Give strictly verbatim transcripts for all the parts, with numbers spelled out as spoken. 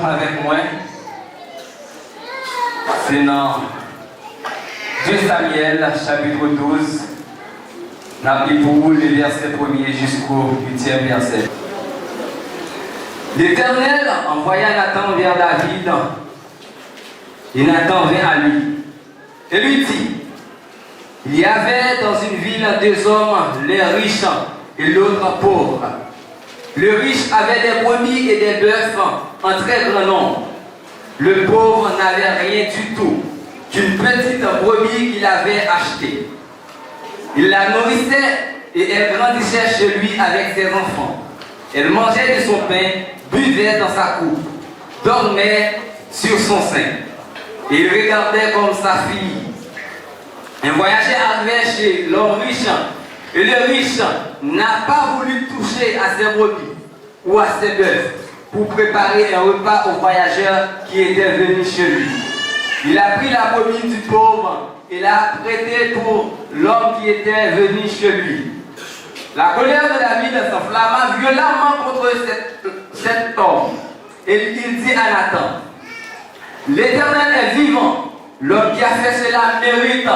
Avèk mwen, se nan de Samyèl, chapit douz, n ap li pou ou le vèsè premye jisko uityèm vèsè. L'Éternel envoya Nathan vers David, et Nathan vint à lui, et lui dit, Il y avait dans une ville deux hommes, l'un riche et l'autre pauvre. Le riche avait des brebis et des bœufs en très grand nombre. Le pauvre n'avait rien du tout qu'une petite brebis qu'il avait achetée. Il la nourrissait et elle grandissait chez lui avec ses enfants. Elle mangeait de son pain, buvait dans sa coupe, dormait sur son sein. Et il regardait comme sa fille. Un voyageur arrivait chez l'homme riche, et le riche n'a pas voulu toucher à ses brebis ou à ses bœufs pour préparer un repas au voyageur qui était venu chez lui. Il a pris la brebis du pauvre et l'a prêtée pour l'homme qui était venu chez lui. La colère de David s'enflamma violemment contre cet, cet homme, et il dit à Nathan, L'Éternel est vivant, l'homme qui a fait cela mérite,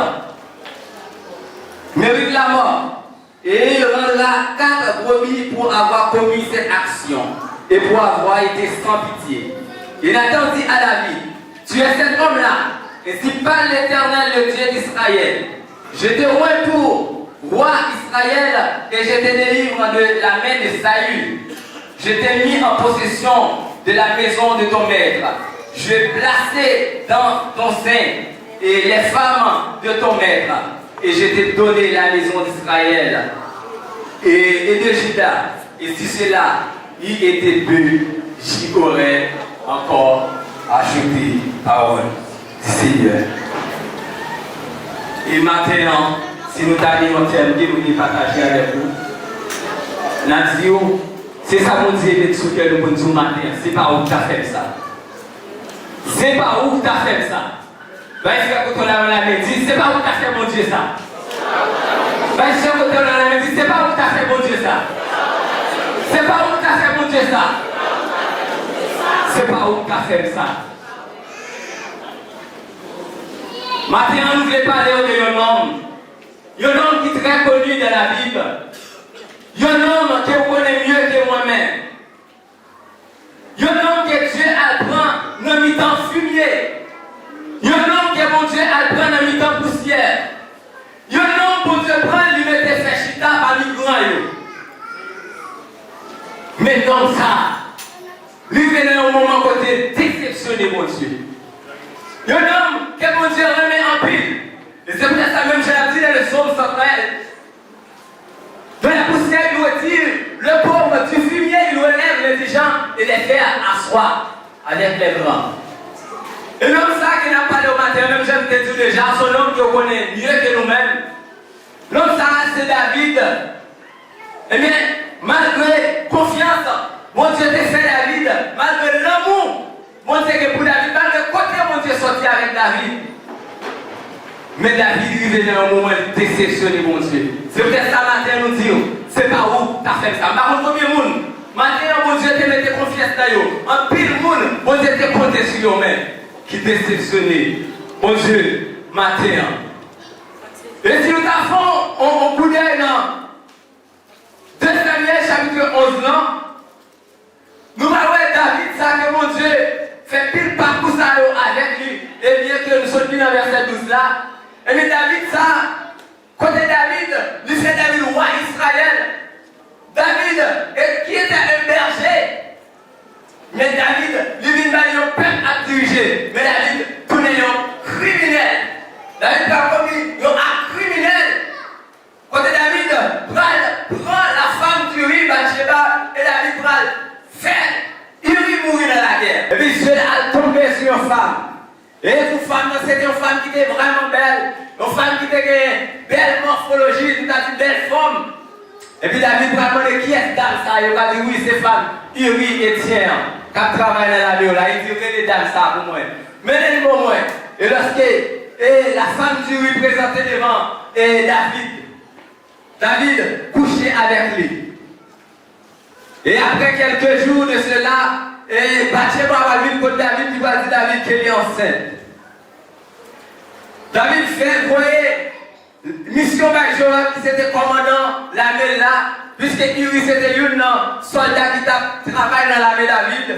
mérite la mort. Et il rendra quatre brebis pour avoir commis cette action et pour avoir été sans pitié. Et Nathan dit à David, Tu es cet homme-là, ainsi parle l'Éternel, le Dieu d'Israël. Je te oins pour roi Israël et je te délivre de la main de Saül. Je t'ai mis en possession de la maison de ton maître. Je plaçai dans ton sein et les femmes de ton maître, et je t'ai donné la maison d'Israël et, et de Juda, et si cela eût été peu, j'y aurais encore ajouté. Parole du Seigneur. E maten an, si nou ta gen yon tèm ke nou te pataje avèk ou, n a di w, se sa Bondye met sou kè nou pou n di w maten an, se pa ou ki ta fè m sa. Se pa ou ki ta fè m sa. Bay frè kote w la, w la men di, se pa ou ki ta fè Bondye sa. Bay frè kote w la, w la men di, se pa ou ki ta fè Bondye sa. Se pa ou ki ta fè Bondye sa. Se pa ou ki ta fè m sa. Maten an, nou vle pale w de yon nonm. Yon nonm ki trè koni dan Labib. Yon nonm ke w konnen mye ke mwen menm. Yon nonm ke Dye al pran nan mitan fimye. Yon nonm ke Bondye al pran nan mitan pousyè. Yon nonm Bondye pran, li mete fè chita pami gran yo. Men nonm sa a, li rive nan yon moman kote l desepsyone Bondye. Yon nonm ke Bondye renmen anpil. E se poutèt sa menm jan l ap di nan le Sòm san trèz, De la poussière, il retire le pauvre du fumier, il relève l'indigent et les fait asseoir avec les grands. E nonm sa a ke n ap pale w maten an, menm jan m te di w deja, se yon nonm ke w konnen mye ke nou menm. Nonm sa a, se David. Ebyen, malgre konfyans Bondye te fè David, malgre lanmou Bondye gen pou David, malgre kote Bondye sòti avèk David. Men David rive nan yon moman li desepsyone Bondye. Se poutèt sa maten nou di w, se pa ou k ta fè m sa. M pa konn konbyen moun maten an Bondye te mete konfyans nan yo. Anpil moun Bondye te konte sou yo men ki desepsyone Bondye maten an. E si nou ta fè yon, yon, yon koudèy nan de Samyèl chapit onz lan, nou pral wè David sa ke Bondye fè pil pakou sa yo avèk li. Ebyen ke nou sot li nan vèsè douz la. Ebyen David sa, kote David, li fè David wa Izrayèl. David, e, ki ete un berger. Men David, li vin bay yon pèp ap dirije. Men David tounen yon kriminèl. David pral komi yon ak kriminèl. Kote David pral pran la femme d'Uri, Bathsheba, e David pral fè Uri mouri nan lagè. Epi zye l al tonbe sou yon fanm. E pou fanm nan, se te yon fanm ki te vrèman bèl, yon fanm ki te gen bèl mòfoloji, nou ta di bèl fòm. Epi David pral mande kiyès dam sa, yo ka di wi, se fanm Uri Etyen an, k ap travay nan lame w la. Li di, rele dam sa pou mwen. Mennen l ban mwen. E lòske, e, la femme d'Uri prezante devan, e, David, David kouche avèk li. Et après quelques jours de cela, E Batcheba pral vin kot David, li pral di David ke li ansent. David fè voye misyon bay Joab, ki se te kòmandan lame l la, piske Iri se te youn nan sòlda ki t ap travay nan lame David.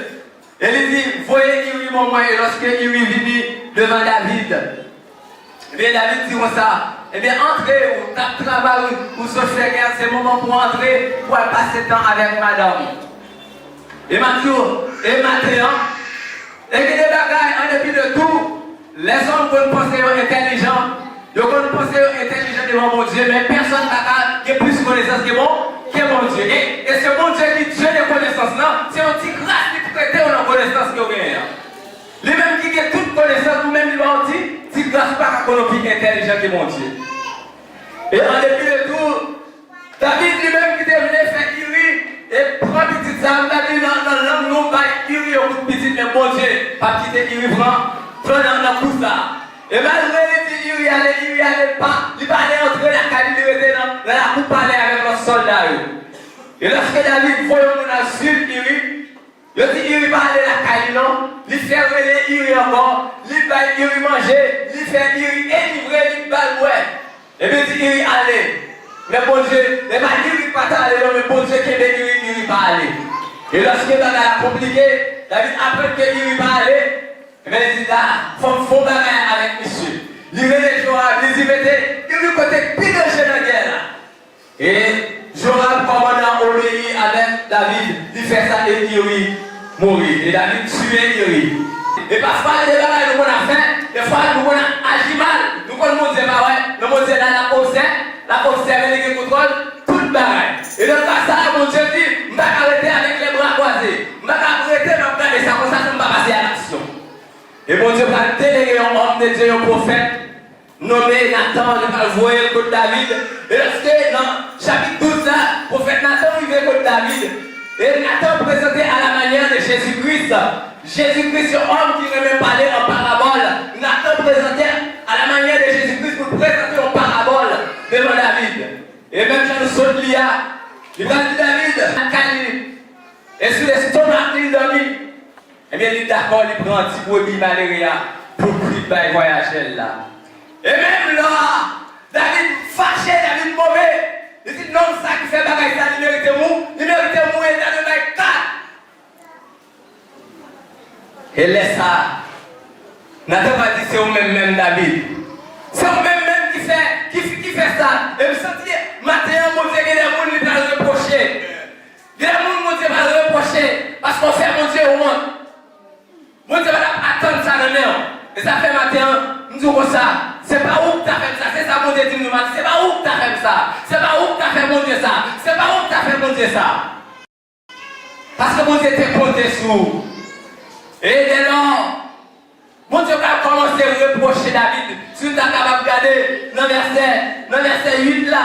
E li di, voye Iri ban mwen. E lòske Iri vini devan David, ebyen, David di konsa, ebyen, antre, ou t ap travay, ou, ou sot fè gè, se moman pou antre, pou al pase tan avèk madanm ou. E m ap di w, e maten an, e gen de bagay, an depi de tou, lèzòm konn panse yo entèlijan, yo konn panse yo entèlijan devan Bondye, men pèsonn pa ka gen plis konesans ke bon, ke Bondye. E, e se Bondye ki Dye de konesans lan, se yon ti gras li prete w nan konesans ke w genyen an. Li menm ki gen tout konesans, ou menm li ba w ti, ti gras, ou pa ka konn yon pi entèlijan ke Bondye. E an depi de tou, David li menm ki te vle fè Iri e pran pitit sa a, m ta di nan, nan lang nou, bay Iri yon kout pitit, men Bondye p ap kite Iri pran, pran nan, nan kou sa a. E malgre li di Iri ale, Iri ale, li pa, li pa ale antre lakay li, li rete nan, nan lakou palè avèk lòt sòlda yo. E lòske David voye yon moun al swiv Iri, yo di Iri pa ale lakay li non. Li fè rele Iri ankò, li bay Iri manje, li fè Iri enivre, li ba l bwè. Epi di Iri ale. Men Bondye, e pa Iri pa t ale non, men Bondye kenbe Iri, Iri pa ale. E lòske bagay la konplike, David aprann ke Iri pa ale, ebyen li di la, fò m fè yon bagay avèk misye. Li rele Joab, li di mete Iri kote k pi danje nan gè la. E Joab, kòmandan, obeyi avèk David, li fè sa e Iri mouri. E David tiye Iri. E pafwa, gen de bagay nou konn ap fè, defwa nou konn ap aji mal, nou konn Bondye pa wè, men Bondye la, l ap obsè-, l ap obsève, li gen kontwòl tout bagay. E nan ka sa a, Bondye di, m pa ka rete avèk lè bra kwaze, m pa ka rete m ap gade sa konsa san m pa pase a laksyon. E Bondye pral delege yon òm de Dye, yon pwofèt, nonmen Natan, li pral voye l kot David. E lòske nan chapit douz la, pwofèt Natan rive kot David, e Natan prezante à la manière de Jésus-Christ. Jezi Kris, yon òm ki renmen pale an parabòl, Natan prezante à la manière de Jésus-Christ pou l prezante yon parabòl devan David. E menm jan nou sot li a, li pral di David, al kay li, e sou lestomak li, li dòmi. Ebyen, li dakò, li pran ti brebi malere a pou l kwit bay vwayajè l la. E menm lò a, David fache, David move. Li di, nonm sa ki fè bagay sa, li merite mou-, li merite mouri, e David bay kat. E lè sa a, Natan va di, se ou menm menm, David. Se ou menm menm ki fè, ki, ki fè sa. E m santi maten an, Bondye gen de moun li pral repwoche. Gen moun Bondye pral repwoche paske w fè Bondye wont. Bondye pa t ap atann sa nan men w. E sa fè maten an, m di w konsa, se pa ou k ta fè m sa, se sa Bondye di m nan maten, se pa ou k ta fè m sa, se pa ou k ta fè Bondye sa, se pa ou k ta fè Bondye sa. Paske Bondye te konte sou ou. E dèlò, Bondye pral kòmanse repwoche David. Si nou ta kapab gade nan vèsè, nan vèsè uit la,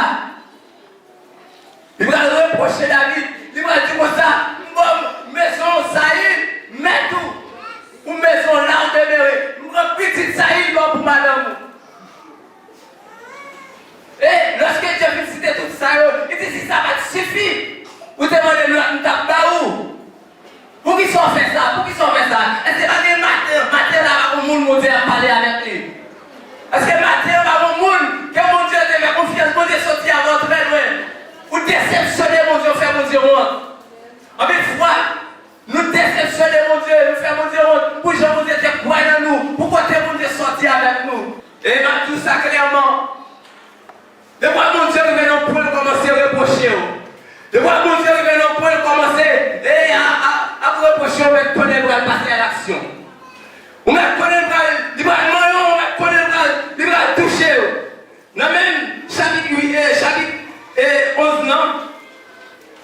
li pral repwoche David. Li pral di konsa, m ba w mezon Sayil, mèt ou, ou mezon la ou demere. M pran pitit Sayil ba w pou madanm ou. E lòske Dye fin site tout sa yo, li di, si sa pa t sifi, ou te mande m lòt, m t ap ba ou. Poukisa w fè sa? Poukisa w fè sa? Èske pa gen maten, maten la pa gon moun Bondye ap pale avèk li? Èske maten an pa gon moun ke Bondye te fè konfyans, Bondye soti avè w trè lwen? Ou desepsyone Bondye, ou fè Bondye wont. Anpil fwa, nou desepsyone Bondye, nou fè Bondye wont pou jan Bondye te kwè nan nou, pou kote Bondye sòti avèk nou. E m ap di w sa klèman, defwa Bondye rive nan yon pwen l kòmanse repwoche w. Defwa Bondye rive nan yon pwen l kòmanse, e, a, a, ap repwoche w, ou mèt konnen l pral pase a laksyon. Ou mèt konnen l pral, li pral manyen w, ou mèt konnen l pral, li pral touche w. Nan menm chapit uit, e, chapit, e, onz lan,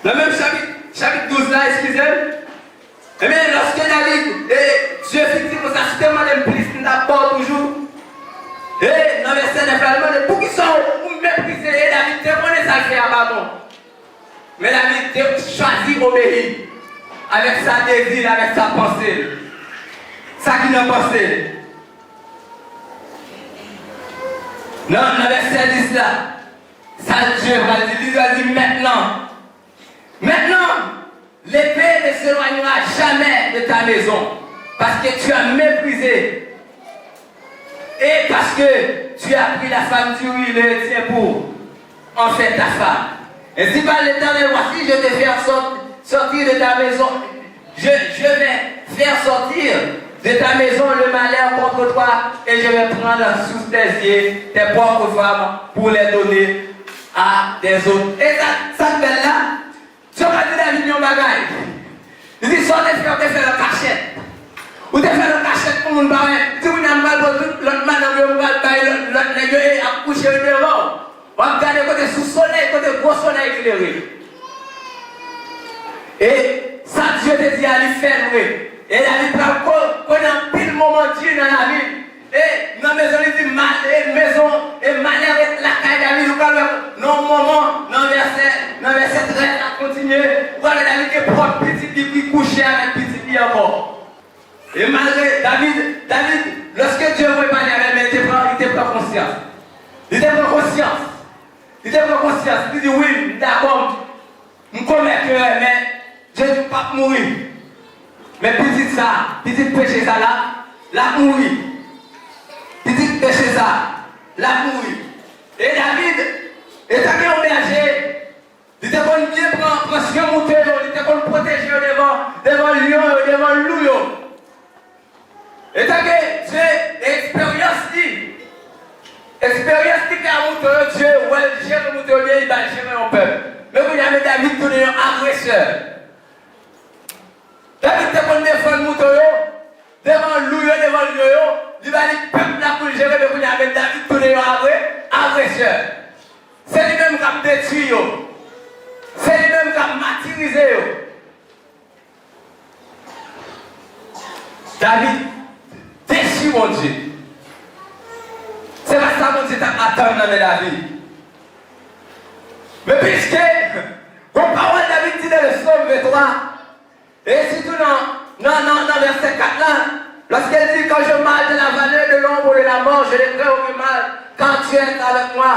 nan menm chapit, chapit douz la, eskize m, ebyen, lòske David, e, Dye fin di konsa, si w te mande m plis, m t ap ba w toujou. E, nan vèsè nèf la, li mande, poukisa w meprize? E David te konnen sa l fè a pa bon. Men David te chwazi obeyi avèk sa dezi l, avèk sa panse l. Sa ki nan panse l. Nan, nan vèsè dis la, sa Dye pral di, li pral di, maintenant, maintenant, l'épée ne s'éloignera jamais de ta maison, parce que tu as méprisé et parce que tu as pris la femme du riz, le tien pour en faire ta femme. Ainsi parle l'Éternel, voici, je te fais sort- sortir de ta maison, je, je vais faire sortir de ta maison le malheur contre toi, et je vais prendre sous tes yeux tes propres femmes pour les donner à des autres. E sa, sa k bèl la, Dye pa di David yon bagay. Li di, sa w te fè, w te fè l an kachèt. Ou te fè l an kachèt pou moun pa wè. Li di, kounye a m pral pran tout lòt madanm yo, m pral bay lòt, lòt nèg yo, e y ap kouche yo devan w. W ap gade kote sou solèy, kote gwo solèy klere. E sa Dye te di a, li fè l vre. E David pral ko-, konnen anpil moman di nan lavi l. E nan mezon, li di, ma-, e mezon, e malè ret lakay David. Ou pral wè nan yon moman, nan vèsè, nan vèsè trèz la kontinye, ou pral wè David gen pwòp pitit li ki kouche avèk pitit li ankò. E malgre David, David, lòske Dye voye pale avè l, men li te pran, li te pran konsyans. Li te pran konsyans. Li te pran konsyans. Li di, wi, m dakò, m komèt erè, men Jezi p ap mouri. Men pitit sa, pitit peche sa la, l ap mouri. Pitit peche sa, l ap mouri. E David, etanke yon bèje, li te konn byen pran, pran swen moute yo, li te konn pwoteje yo devan, devan lyon yo, devan lou yo. Etanke Dye, eksperyans li, eksperyans li fè a moute yo, Dye wè l jere moute yo byen, li ba l jere yon pèp. Men kounye a, men David tounen yon agresè. David te konn defann moute yo, devan lou yo, devan lyon yo, li ba li pèp la pou l jere, men kounye a, men David tounen yon agre-, agresè. Se li menm k ap detwi yo. Se li menm k ap matirize yo. David desi Bondye. Se pa sa Bondye t ap atann nan men David. Men piske gon pawòl David di nan le Psaume vennntwa, e sitou nan, nan, nan, nan vèsè kat la, lòske l di, quand je marche dans la vallée de l'ombre de la mort, je ne crains aucun mal, car tu es avec moi.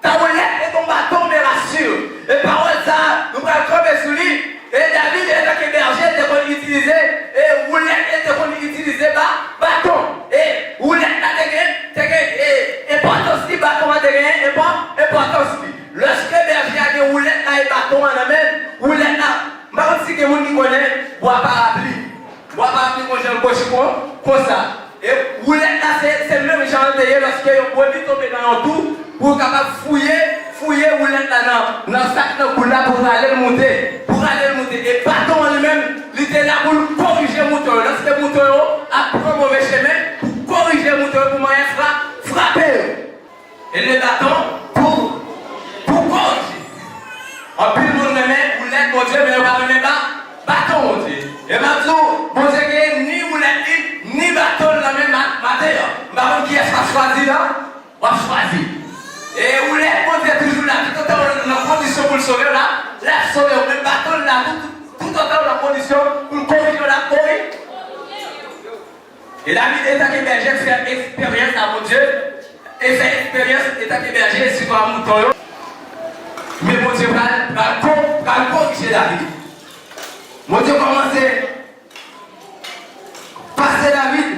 Ta houlette et ton bâton me rassurent. E pawòl sa a, nou pral kanpe sou li. E David, antanke bèje, te konn itilize, e woulèt, e te konn itilize ba-, baton. E woulèt la te gen, te gen, e, enpòtans li, baton an te gen enpò-, enpòtans li. Lòske bèje a gen woulèt la e baton an nan men l, woulèt la, m pa konn si gen moun ki konnen bwa parapli. Bwa parapli gon jan l gwochi kon, konsa. E woulèt la, se, se menm jan l te ye lòske yon brebi tonbe nan yon twou, pou w kapab fouye, fouye woulèt la nan, nan sak nan kou l la pou rale l moute, pou rale l moute. E baton an li menm, li te la pou l korije mouton yo. Lòske mouton yo ap pran move chemen, pou korije mouton yo, pou manyen fra-, frape yo. E le baton pou, pou korije. Anpil moun renmen woulèt Bondye, men yo pa renmen ba-, baton Bondye. E m ap di w, Bondye gen ni woulèt li, ni baton l nan men ma-, maten an. M pa konn kiyès w ap chwazi la, w ap chwazi. E woulèt Bondye toujou la, toutotan w nan kondisyon pou l sove w la, l ap sove w. Men baton l la, tout, tout, toutotan w nan kondisyon pou l korije w, l ap korije. E David, etanke bèje, fè eksperyans a Bondye, e fè eksperyans etanke bèje, sitou a mouton yo. Men Bondye pral, pral ko-, pral korije David. Bondye kòmanse pase David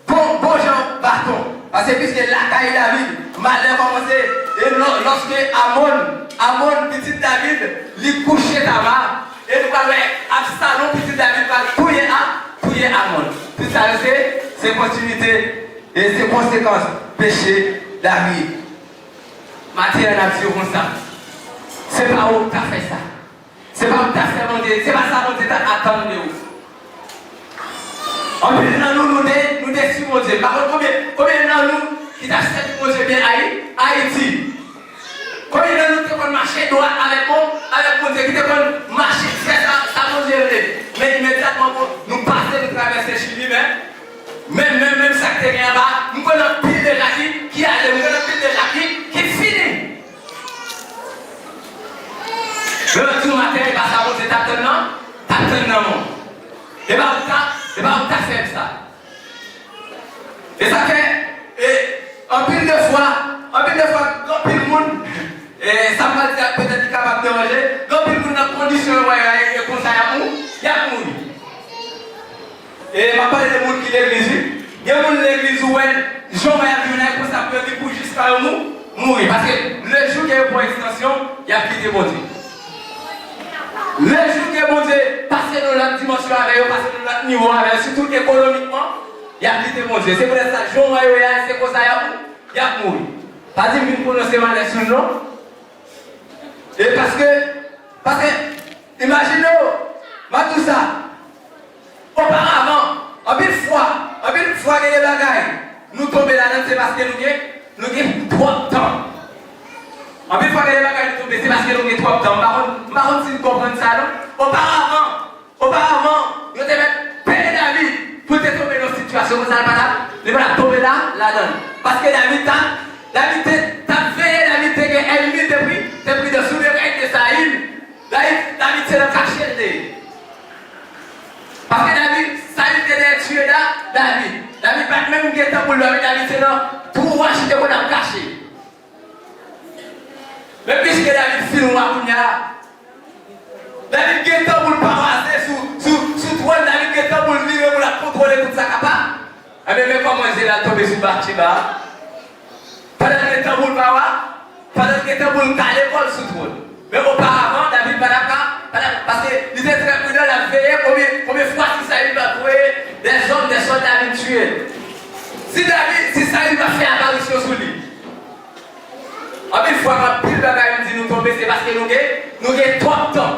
bon, bon jan baton. Paske piske lakay David, malè kòmanse, e lò-, lòske Amnon, Amnon, pitit David, li kouche Tama, e nou pral wè Absalon, pitit David, pral touye A-, touye Amnon. Tout sa yo se, se kontinite e se konsekans peche David. Maten an, n ap di yo konsa, se pa ou k ta fè sa. Se pa ou k ta fè Bondye, se pa sa Bondye t ap atann de ou. Anpil nan nou, nou de-, nou desi Bondye. M pa konn konbyen, konbyen nan nou ki t ap sèvi Bondye byen Ayi-, Ayiti. Konbyen nan nou ki te konn mache dwat avèk Bon-, avèk Bondye, ki te konn mache fè sa, sa Bondye vle. Men imedyatman, bon, nou pase, nou travèse Chili, men, men, men, menm sa k te gen anba, m konnen anpil deja ki, ki ale, m konnen anpil deja ki, ki fini. Men m ap di w maten, e pa sa Bondye t ap tann nan, t ap tann nan mwen. E pa ou k ta, e pa ou k ta fè m sa. E sa fè, e, anpil de fwa, anpil de fwa, gen anpil moun, e sa m pral di a petèt li kapab deranje, gen anpil moun nan kondisyon yo wè yo a, e konsa y ap mou-, y ap mouri. Pale de moun ki legliz, wi. Gen moun legliz ou wè, jan w wè y ap viv la, konsa pou yo di pou jiska yo mou, mouri. Paske le jou ke yo pran ekstansyon, y ap kite Bondye. Le jou ke Bondye pase nan lòt dimansyon avè yo, pase nan lòt nivo avè yo, sitou ekonomikman, y ap kite Bondye. Se poutèt sa, jan w wè yo ye a, se konsa y ap, y ap mouri. Pa di m vin pwononse malè sou l non. E paske, paske, imajine w, m ap di w sa, oparavan, anpil fwa, anpil fwa gen de bagay, nou tonbe ladan l, se paske nou gen, nou gen twòp tan. Anpil fwa gen de bagay nou tonbe, se paske nou gen twòp tan. M pa konn, m pa konn si n konprann sa non. Oparavan, Oparavan, yo te mèt peye David pou l te tonbe nan sitiyasyon konsa, li pa t ap, li pa t ap tonbe la, ladan l. Paske David t ap, David te, t ap veye, David te gen ènmi, te pri, te pridan sou de rèy de Sayil. David, David se nan kache l te ye. Paske David, Sayil te dèyè tiye Da, David. David pa t menm gen tan pou l dòmi, David se nan twou wòch li te konn ap kache. Men piske David fin wa kounye a, David gen tan pou l pawaze sou, sou, sou twòn, David gen tan pou l vire, pou l ap kontwole tout sa k ap pa. Ebyen, men kòman je l al tonbe sou Batcheba. Pandan l gen tan pou l pa wa, pandan l gen tan pou l kale kò l sou twòn. Men oparavan, David pa t ap ka, pa t ap, paske li te trè pridan, l ap veye konbyen, konbyen fwa si Sayil va voye dèzòm, dè sòlda vin tiye l. Si David, si Sayil va fè aparisyon sou li, Anpil fwa, anpil bagay m di nou tonbe, se paske nou gen, nou gen twòp tan.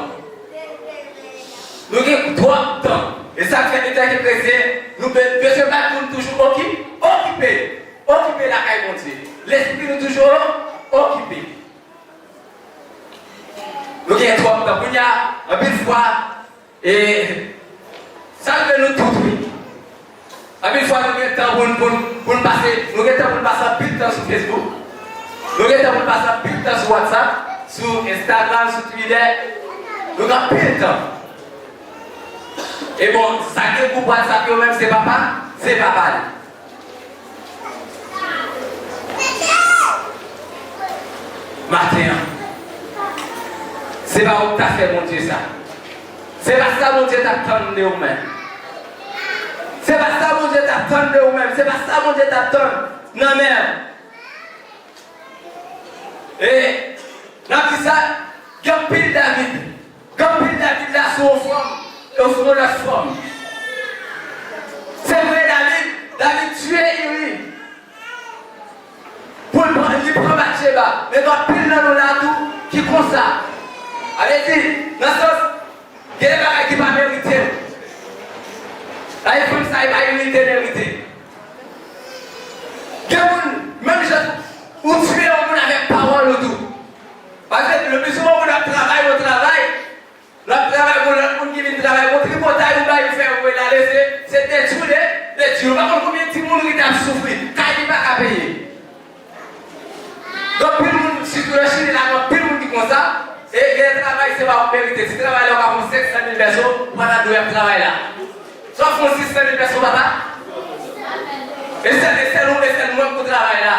Nou gen twòp tan. E sa k fè nou, antanke kretyen, nou be-, bezwen bat pou n toujou oki-, okipe, okipe lakay Bondye. Lespri nou toujou okipe. Nou gen twòp tan. Kounye a, anpil fwa, E sa rive nou tout, wi. Anpil fwa, nou gen tan pou n, pou n, pou n pase, nou gen tan pou n pase anpil tan sou Facebook. Nou gen tan pou n pase anpil tan sou WhatsApp, sou Instagram, sou Twitter. Nou gen anpil tan. E bon, sa gen gwoup WhatsApp yo menm, se papa, se papa li. Maten an, se pa ou k ta fè Bondye sa. Se pa sa Bondye t ap tann de ou menm. Se pa sa Bondye t ap tann de ou menm. Se pa sa Bondye t ap tann nan men an. E n ap di sa, gen anpil David. Gen anpil David la sou yon fòm, yo sou yon lòt fòm. Se vre, David, David tiye Iri pou l pran, li pran Batcheba. Men gen anpil nan nou la tou ki konsa. Sa vle di, nan sans, gen de bagay ki pa merite nou. Dayè fanm sa, e pa Iri te merite. Gen moun, menm jan ou tiye yon moun avèk pawòl ou tou. Paske le pli souvan moun ap travay, yon travay, l ap travay pou lòt moun ki vin travay, yon tripotay ou bay, ou fè, ou voye l ale, se, se detwi, de, detwi. Ou pa konn konbyen timoun ou kite ap soufri, kay li pa ka peye. Gen anpil moun, sitou nan Chili la, gen anpil moun ki konsa, e gen travay, se pa ou merite. Si travay la, ou ka fè senk san mil pèso, ou pa ta dwe ap travay la. Si w ap fè sis san mil pèso, papa, e sèl, e sèl ou, e sèl mwen pou travay la.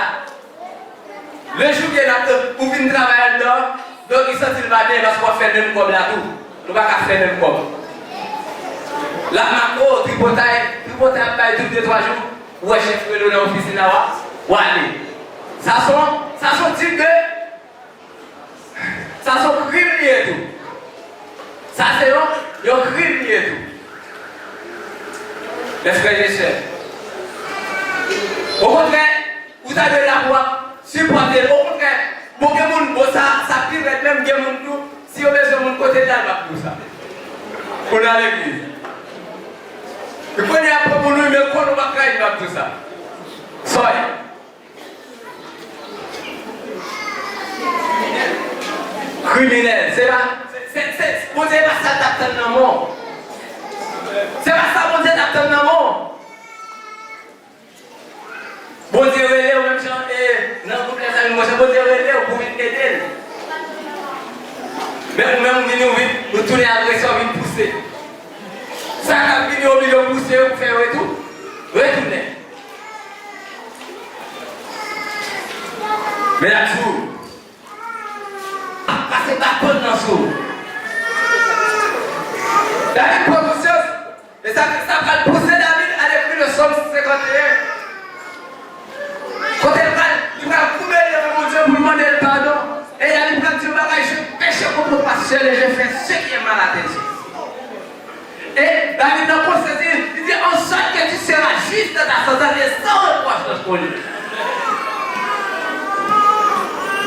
Le jou ke l ap, ou vin travay anndan, dòk li santi l pa byen paske w ap fè menm kòb la tou. Nou pa ka fè menm kòb. L ap make w, tripotay, tripotay ap bay tout de twa jou, ou wè chèf rele w nan ofisin la, w a, w ale. Sa se yon, sa se yon tip de, sa se yon krim li ye tou. Sa se yon, yon krim li ye tou. Mes frères et sœurs, okontrè, ou ta dwe la pou w ap sipòte l. Okontrè, bon, gen moun, bon, sa, sa pi rèd menm, gen moun tou, si yo bezwen moun kote l la, l p ap di w sa. Pou l nan legliz. Li konnen y ap pran pou nou, men l konnen w p ap trayi l, l p ap di w sa. Sòy. Kriminèl. Se pa, se, se, se, Bondye pa sa l t ap tann nan men w. Se pa sa Bondye t ap tann nan men w. Bondye rele w menm jan, e, nan gwoup Lèzanmi Mwache, Bondye rele w pou vin ede l. Men ou menm ou vini, ou vin, ou tounen agresè, ou vin pouse. Sa k ap vini oblije w pouse yo pou fè yo retou-, retounen. Men l ap di w, ap pase baton nan sou w. David pran konsyans, e sa, sa pral pouse David a Kote l pral, li pral koube l devan Bondye pou l mande l padon. E la, li pral di yon bagay: Je péchais contre toi seul et j'ai fait ce qui est mal à tes yeux. E David nan konsyans li, li di: En sorte que tu seras juste dans ta sentence et sans reproche dans ton juge.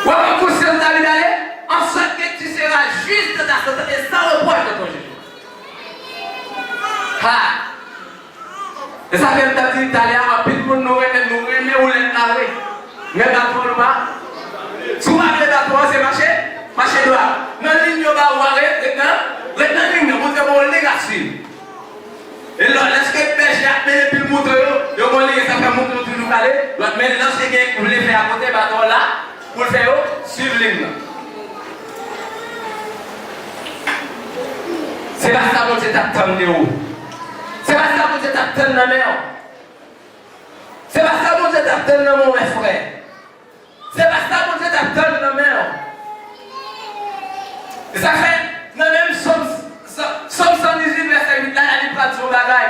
Ou wè konsyans David ale? En sorte que tu seras juste dans ta sentence et sans reproche dans ton juge. Ha! E sa fè m t ap di talè a, anpil moun nou renmen, nou renmen woulèt la vre. Men baton an nou pa. Si w pa vle baton an, se mache, mache dwat. Nan liy yo ba ou a, ret, ret nan, ret nan liy nan. Bondye ba w liy a swiv. E lò, lèske bèje ap mennen pil mouton yo, yo gon liy, sa fè mouton yo toujou kale. Lòt men, lòske gen vle fè akote, baton an la. Pou l fè yo swiv liy nan. Se pa sa Bondye t ap tann de ou. Se pa sa Bondye t ap tann nan men w. Se pa sa Bondye t ap tann nan men w, frè. Se pa sa Bondye t ap tann nan men w. E sa fè, nan menm Sòm, Sòm, Sòm san dizuit, vèsè uit la, David pral di yon bagay.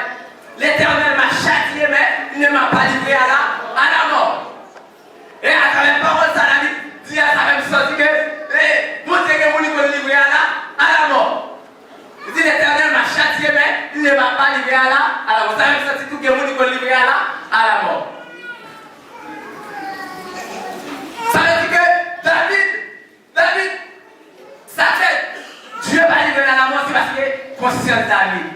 L'Éternel m'a châtié, mais il ne m'a pas livré à la, à la mort. E atravè pawòl sa David di a, sa fè m santi ke, e, Bondye gen moun li konn livre a la, a la mò. Li di, L'Éternel m'a châtié, mais il ne m'a pas livré à la, à la mort. Sa fè m santi tou gen moun li konn livre a la, a la mò. Sa vle di ke David, David, sa fè Dye pa livre l a la mò, se paske konsyans David.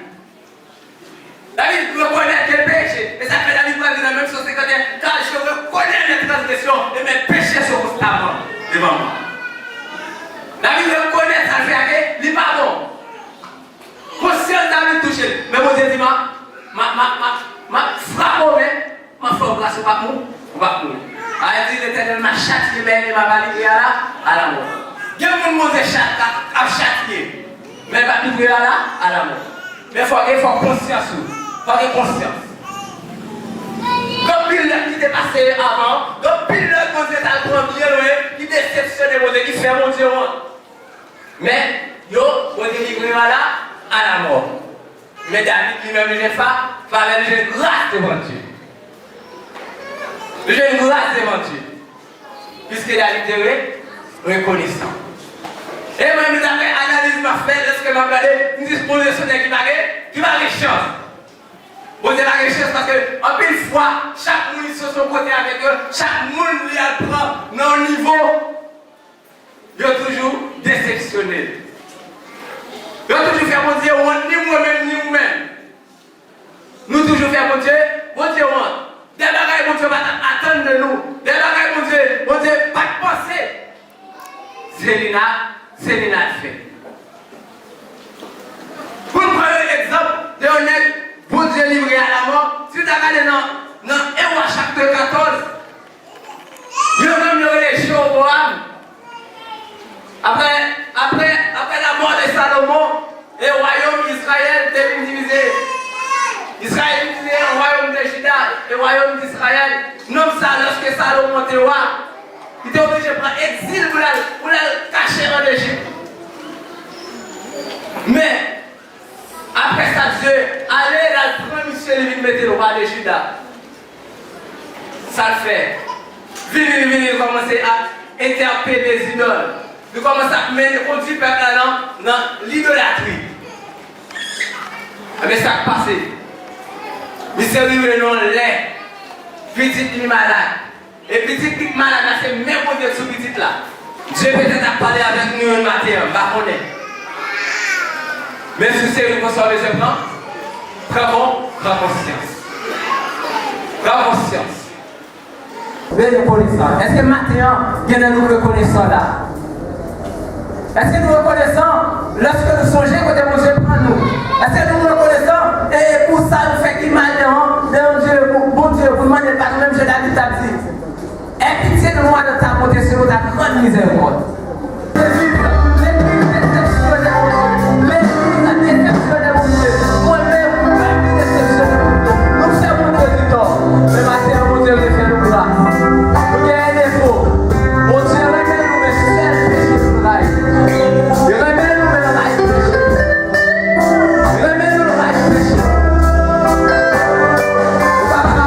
David rekonèt ke peche, e sa fè David pral di nan menm Sòm senkanteyen, car je reconnais mes transgressions et mes péchés sont constamment devant moi. David rekonèt sa l fè a ke li pa bon. Konsyans David touche l. Men Bondye di, m a, m a, m a, m a, m a frape w, men m a fè w gras, ou p ap mou, ou p ap mouri. A di, Letènèl m'a châtié, mais il ne m'a pas livré à la, à la mort. Gen moun Bondye chat-, ap, ap chatye, men l p ap livre a la, a la mò. Men fò gen, fò konsyans ou, fò gen konsyans. Gen anpil lòt ki te pase avan, gen anpil lòt Bondye t al pran byen lwen, ki desepsyone Bondye, ki fè Bondye wont. Men, yo, Bondye livre yo a la, a la mò. Men David li menm, li jwenn fa-, favè, li jwenn gras devan Dye. Li jwenn gras devan Dye. Piske David te re-, rekonesan. E mwen menm, daprè analiz m ap fè, lèske m ap gade, m di, Bondye se yon nèg ki pa gen, ki pa gen chans. Bondye pa gen chans paske anpil fwa, chak moun li sot yon kote avèk yo, chak moun li al pran nan yon nivo, yo toujou desepsyone l. Yo toujou fè Bondye wont, ni mwen menm, ni ou menm. Nou toujou fè Bondye, Bondye wont. De bagay Bondye pa t ap atann de nou. De bagay Bondye, Bondye pa t panse. Se li n a, se li n a fè. Pou n pran yon egzanp de yon nèg Bondye livre a la mò, si w ta gade nan, nan En Wa chapit katòz, yo menm yo rele Jewobowam. Apre, apre, apre la mort de Salomon, e wayòm Izrayèl te vin divize. Izrayèl vin divize an wayòm de Jida e wayòm Izrayèl. Nonm sa, lòske Salomon te wa, li te oblije pran egzil pou l al, pou l al kache ann Ejip. Men, apre sa, Dye ale, l al pran misye, li vin mete l wa de Jida. Sa l fè? Vini, li vini, li kòmanse ap entèpele zidòl. Li kòmanse ap mennen, kondui pèp la nan, nan lidolatri. Ebyen, sa k pase? Misye rive nan yon lè, pitit li malad. E pitit li k malad la, se men Bondye sou pitit la. Dye petèt ap pale avèk nou yon maten an, m pa konnen. Men si se yon konsèy w bezwen pran, pran kon-, pran konsyans. Pran konsyans. Rekonesan. Èske maten an, gen nan nou rekonesan la? Èske nou rekonesan lèske nou sonje kote Bondye pran nou? Èske nou rekonesan, e, pou sa nou fè ki mal devan, devan Dye, pou Bondye, pou n mande l padon, menm jan David t ap di? Aie pitié de moi dans ta bonté, selon ta grande miséricorde. Legliz, legliz desepsyone Bondye. Legliz desepsyone Bondye. Mwen menm, pèp li desepsyone Bondye. Nou fè Bondye di tò. Men maten an, Bondye vle fè nou gras. Nou gen defo. Bondye renmen nou, men sèl peche nou rayi. Li renmen nou, men l rayi peche. Li renmen nou, l rayi peche. Ou pa ka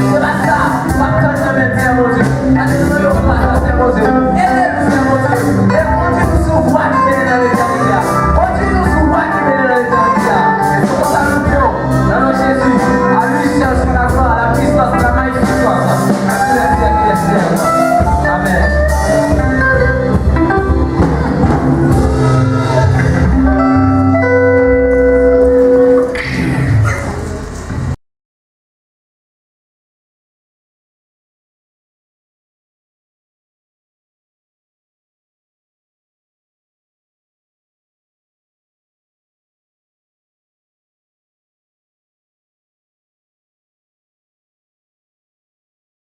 Se pa sa